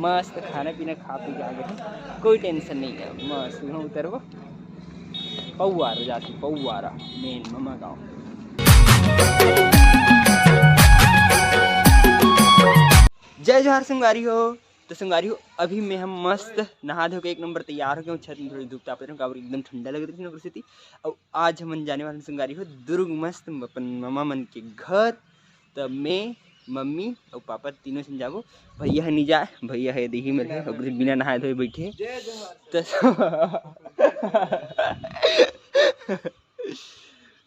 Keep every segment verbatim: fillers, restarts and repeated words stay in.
मस्त खाना पीना खा पी के आ गे हन, कोई टेंशन नहीं है। मस्त उहाँ उतरबो, पौवारा जाती, पौवारा, मेन ममा गाँव। जय जोहार संगवारी हो। तो संगवारी हो, अभी मैं हम मस्त नहा धो के एक नंबर तैयार हो गए हूँ। छत में थोड़ी धूप तापत रहे हूँ, काबर एकदम ठंडा लगत रही परिस्थिति। और आज हमन जाने वाले हन संगवारी हो दुर्ग मस्त अपन ममा मन के घर। तब मैं, मम्मी और पापा तीनों झन जाबो। भैया ह नहीं जाए, भैया ह दिही में रहे, ओकरे बिना नहाए धोए बैठे। तो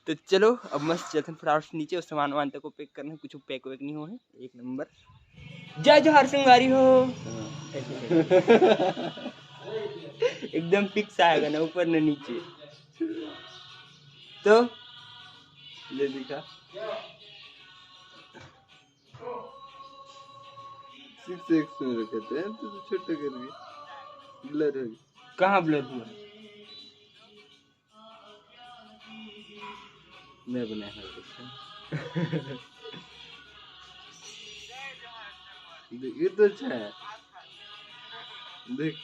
तो चलो, अब मस्त चलथन फटाफट से नीचे, और सामान वामान तक को पैक करना है, कुछ पैक वैक नहीं हो है। एक नंबर। जय जोहार संगवारी हो। एकदम फिक्स आएगा ना, ऊपर ना नीचे। तो ले दिखा। सिक्स एक्स में रखे थे, तो छोटे कर दिए, ब्लर हो गया। कहाँ ब्लर हुआ? मैं बनाया है कुछ। देख, ये तो अच्छा है। देख।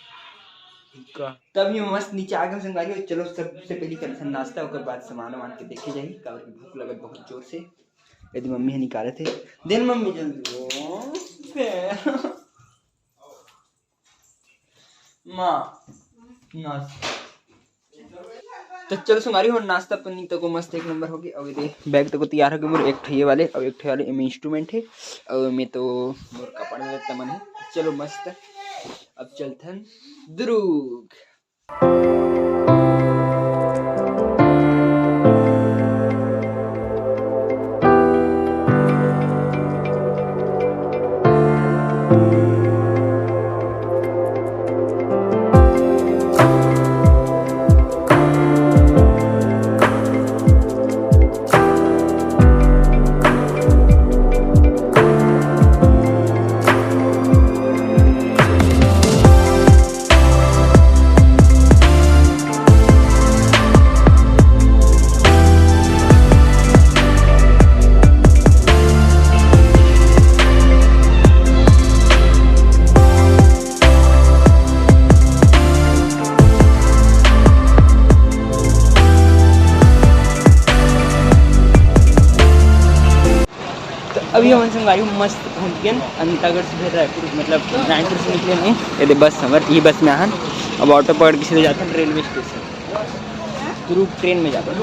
का? तब ये मस्त नीचे आ गए संगवारी, चलो सबसे पहले करथन नाश्ता, ओकर बाद सामान वामान के देखे जाही, काबर की भूख लगत बहुत जोर से। यदि मम्मी ह निकाले थे, देन मम्मी जल्दी। ओ, बे। माँ, नाश्ता। तो चलो संगवारी हो, नाश्ता पानी तको मस्त एक नंबर होगे। अउ ये दे बैग तको तैयार होगे मोर, एक ठो ये वाले अउ एक ठो वाले एमे इंस्ट्रूमेंट है, अउ एमे तो मोर कपड़ा लत्ता मन है। चलो मस्त, अब चलथन दुर्ग। तो अभी हमन संगवारी मस्त पहुंच गए अंतागढ़ से, फिर रायपुर, मतलब रायपुर से निकले नहीं, ये दे बस हमर, ये बस में आहन। अब ऑटो पकड़ के सीधे जाते हैं रेलवे स्टेशन, दुर्ग ट्रेन में जाते हैं।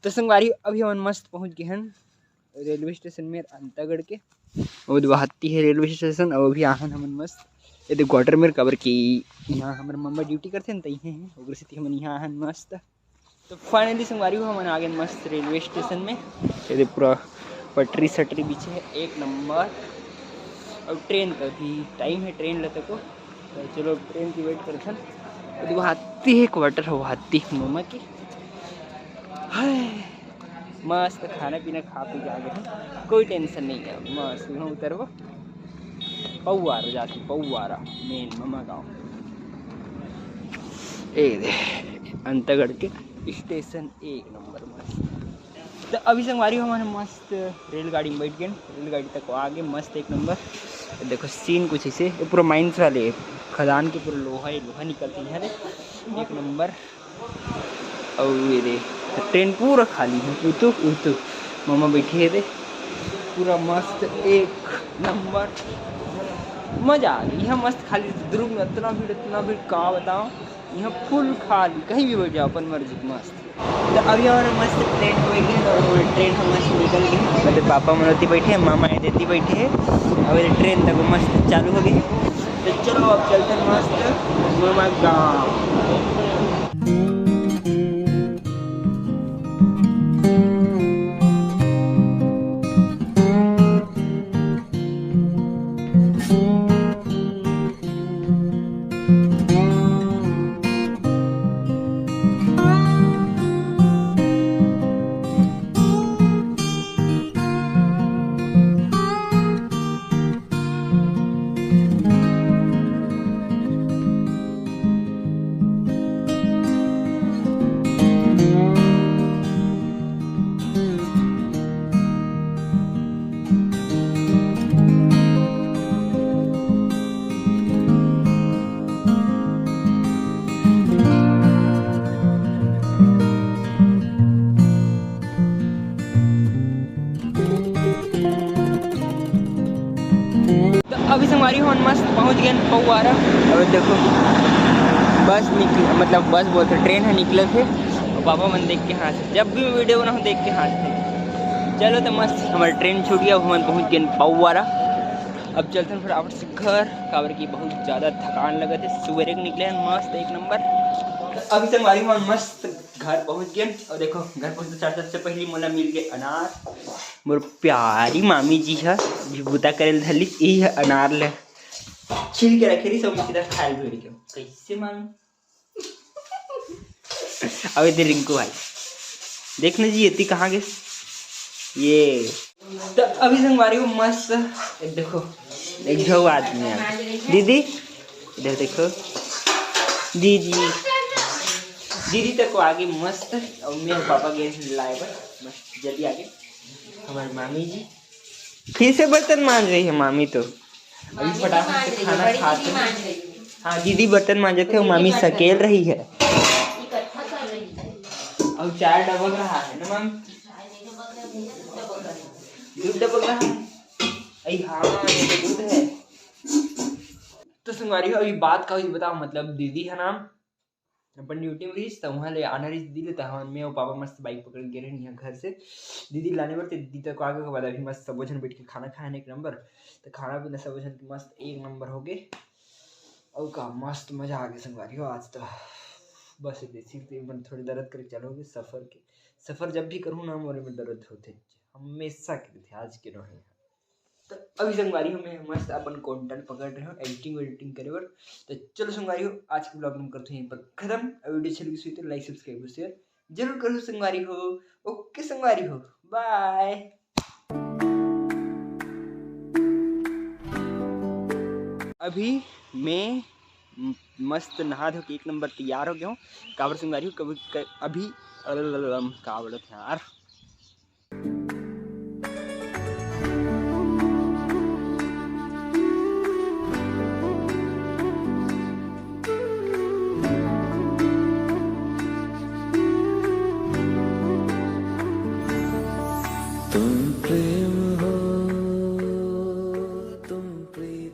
तो संगवारी अभी हमन मस्त पहुंच गए हैं रेलवे स्टेशन में अंतागढ़ के। वो दे वहाती है रेलवे स्टेशन, अउ अभी आहन हमन मस्त ये दे क्वार्टर में, काबर कि यहाँ हमर मम्मा ड्यूटी करथे न, त इहे है, ओकरे सेती हमन यहाँ आहन मस्त। तो फाइनली संगवारी हो, हमन आ गए मस्त रेलवे स्टेशन में। ये दे पूरा पटरी सटरी बिछे है, एक नंबर। अउ ट्रेन का भी टाइम है, ट्रेन ल तको। तो चलो ट्रेन की वेट करथन। वो दे वहाती है क्वार्टर, वहाती मम्मा की। हाय। मस्त खाना पीना खा पी के आ गए हैं, कोई टेंशन नहीं है। मस्त उहाँ उतरबो, पौवारा जाती, पौवारा, मेन ममा गाँव। ए दे, अंतागढ़ के स्टेशन एक नंबर मस्त। तो अभी संगवारी हो, हमन मस्त रेलगाड़ी में बैठ गए, रेलगाड़ी तक आ गए, मस्त एक नंबर। देखो सीन कुछ ऐसे, ये पूरा माइंस वाले खदान के पूरा लोहा, ये लोहा निकलते हैं रे, एक नंबर। अउ ये दे, ट्रेन पूरा खाली है। उतु, उतु, मम्मा बैठी है दे, पूरा मस्त एक नंबर, मजा आ गई। यहाँ मस्त खाली, दुर्ग में इतना भीड़, इतना भीड़, का बताओ, यहाँ फुल खाली, कहीं भी बैठ जाओ अपन मर्जी के मस्त। तो अभी हमारा मस्त ट्रेन हो गई और ट्रेन हम मस्त निकल गए। मेरे पापा मनोती बैठे हैं, मामा ये देती बैठे हैं, और ये ट्रेन तक मस्त चालू हो गई। तो चलो अब चलते हैं मस्त ममा गाँव। अभी संगवारी हो, मस्त पहुँच गए पौवारा। अब देखो, बस निकल, मतलब बस बोलते, ट्रेन ह निकलत हे। पापा मन देख के हाँस, जब भी वीडियो बनाओ देख के हाँस। चलो तो मस्त, हमारा ट्रेन छूट गया, हमन पहुँच गए पौवारा। अब चलते हैं फटाफट से घर, काबर की बहुत ज़्यादा थकान लगत हे। सुबह के निकले हैं मस्त एक नंबर। अभी संगवारी हो, मस्त घर पहुँच गए। और देखो, घर पहुँचते साथ सबसे पहले मोला मिल गए अनार। मोर प्यारी मामी जी ह भी बूता करे ल धरलिस, यही ह अनार ले छील के रखे रही, सब सीधा खाए ल धोरी के। कैसे मामी? अब इधर रिंकू भाई, देख ना जी, एती कहाँ गए ये? तो अभी संगवारी हो मस्त, एक देखो, एक झो आदमी आ गए। दीदी, इधर देखो, दीदी, दीदी तक को आगे मस्त। और मैं और पापा गए लाए बर, मस्त जल्दी आगे। हमारी मामी जी फिर से बर्तन मांज रही है मामी तो। अभी फटाफट से खाना खाते हैं। हाँ, दीदी बर्तन मांजत हे, मामी सकेल रही है। और चाय डबक रहा है ना मामी? दूध डबक रहा है। अरे हाँ, ये तो दूध है। तो संगवारी हो, अभी बात का हुई बताओ, मतलब दीदी है ना, अपन ड्यूटी में रहिस, त उहाँ ले आना रहिस दीदी ले, त हमन, मैं अउ पापा मस्त बाइक पकड़ के गे रहेन इहाँ घर से दीदी लाने बर। ते दीदी तक आगे के बाद अभी मस्त सबो झन बैठ के खाना खाएन एक नंबर। त खाना पीना सबो झन के मस्त एक नंबर हो गे। अउ का मस्त मजा आ गे संगवारी हो आज तो। बस ये देसी तेल मन थोड़ी दर्द करे चालू हो गे सफर के। सफर जब भी करूँ ना, मोरे में दर्द होथे, हमेशा के रहिथे, आज के नोहे। तो अभी संगवारी हो, मैं मस्त अपन कंटेंट पकड़ रहे हो एडिटिंग वेडिटिंग करे बर। तो चलो संगवारी हो, आज के ब्लॉग में करते हैं यहीं पर खत्म। और वीडियो अच्छी लगी तो लाइक, सब्सक्राइब और शेयर जरूर करो संगवारी हो। ओके संगवारी हो, बाय। अभी मैं म-, मस्त नहा धो के एक नंबर तैयार हो गया हूँ। काबर संगवारी हो, कभी क-, अभी अल-, का बोलत हे यार,